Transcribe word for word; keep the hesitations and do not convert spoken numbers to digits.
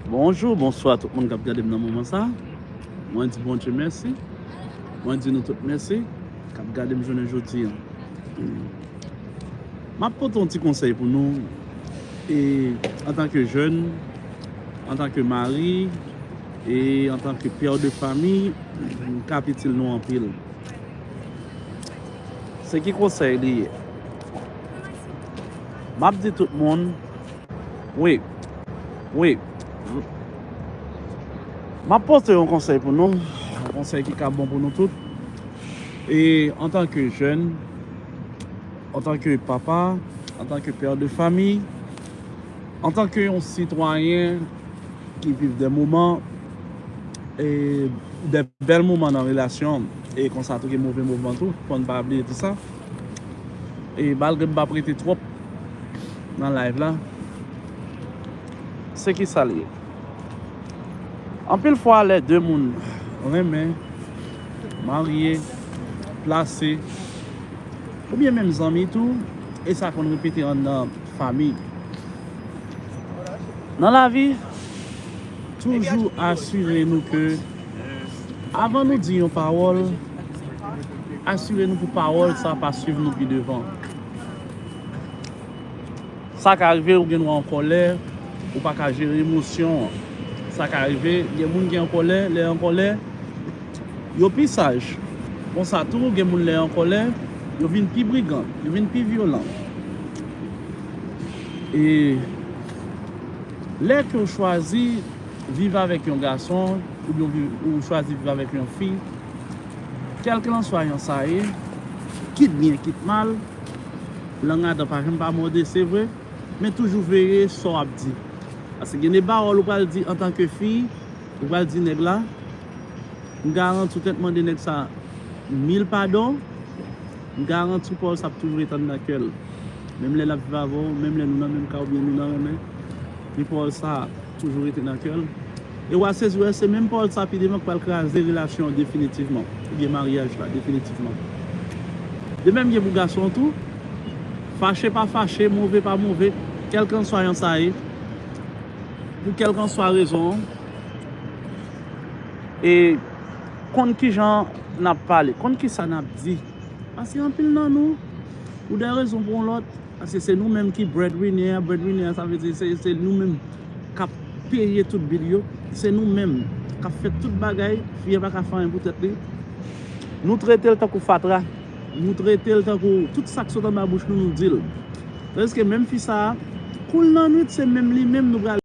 Bonjou, bonswa tout moun k ap gade m nan moman sa. Mwen di Bondye mèsi. Mwen di nou tout mèsi k ap gade m jounen jodi an. M ap pote yon ti konsèy pou nou, e, antanke jèn, antanke mari, e antanke pè de fami, m ka itil nou anpil. Se ki konsèy li ye? M ap di tout moun, wi, wi. M ap pote yon konsèy pou nou, yon konsèy ki ka bon pou nou tout. E antanke jèn, antanke papa, antanke pè de fami, antanke yon sitwayen ki viv de moman, e de bèl moman nan relasyon, e konsa tou gen move moman tou, fò n pa bliye di sa. E malgre m p ap rete twòp nan live la, se ki sa l ye. Anpil fwa, lè de moun renmen, marye, plase, oubyen menm zanmi tou, e sa konn repete anndan fami. Nan lavi, toujou asire nou ke avan nou di yon pawòl, asire nou pou pawòl sa pa swiv nou pi devan. Sa ka rive ou gen dwa an kòlè, ou pa ka jere emosyon an. Sa ka rive, gen moun ki an kòlè, lè an kòlè, yo pi saj. Konsa tou, gen moun lè an kòlè, yo vin pi brigan, yo vin pi vyolan. E lè ke w chwazi viv avèk yon gason, oubyen w viv, ou chwazi viv avèk yon fi, kèlkanswa jan sa ye, kit byen, kit mal, lang adan pa janm pa mòde, se vre, men toujou veye sa w ap di. Paske gen de pawòl ou pral di antanke fi, ou pral di nèg la, m garanti w tèt mande nèg sa mil padon, m garanti w pawòl sa ap toujou ret anndan kè l. Menm lè l ap viv avè w, menm lè nou nan menm kay oubyen nou nan renmen, men pawòl sa toujou rete nan kè l. E w a sezi wè se menm pawòl sa pi devan k pral kraze relasyon an definitivman, oubyen maryaj la definitivman. De menm gen pou gason an tou, fache pa fache, move pa move, kèlkanswa jan sa ye, pou kèlkanswa rezon an, e konn kijan n ap pale, konn kisa n ap di. Paske anpil nan nou, pou de rezon pou yon lòt, paske se nou menm ki breadwinner, breadwinner sa vle di se, se nou menm k ap peye tout bil yo, se nou menm k ap fè tout bagay, fi a pa ka fè anyen pou tèt li. Nou trete l tankou fatra, nou trete l tankou tout sa k sot anba bouch nou, nou di l. Tandiske menm fi sa a, kou l nan nwit, se menm li menm nou pral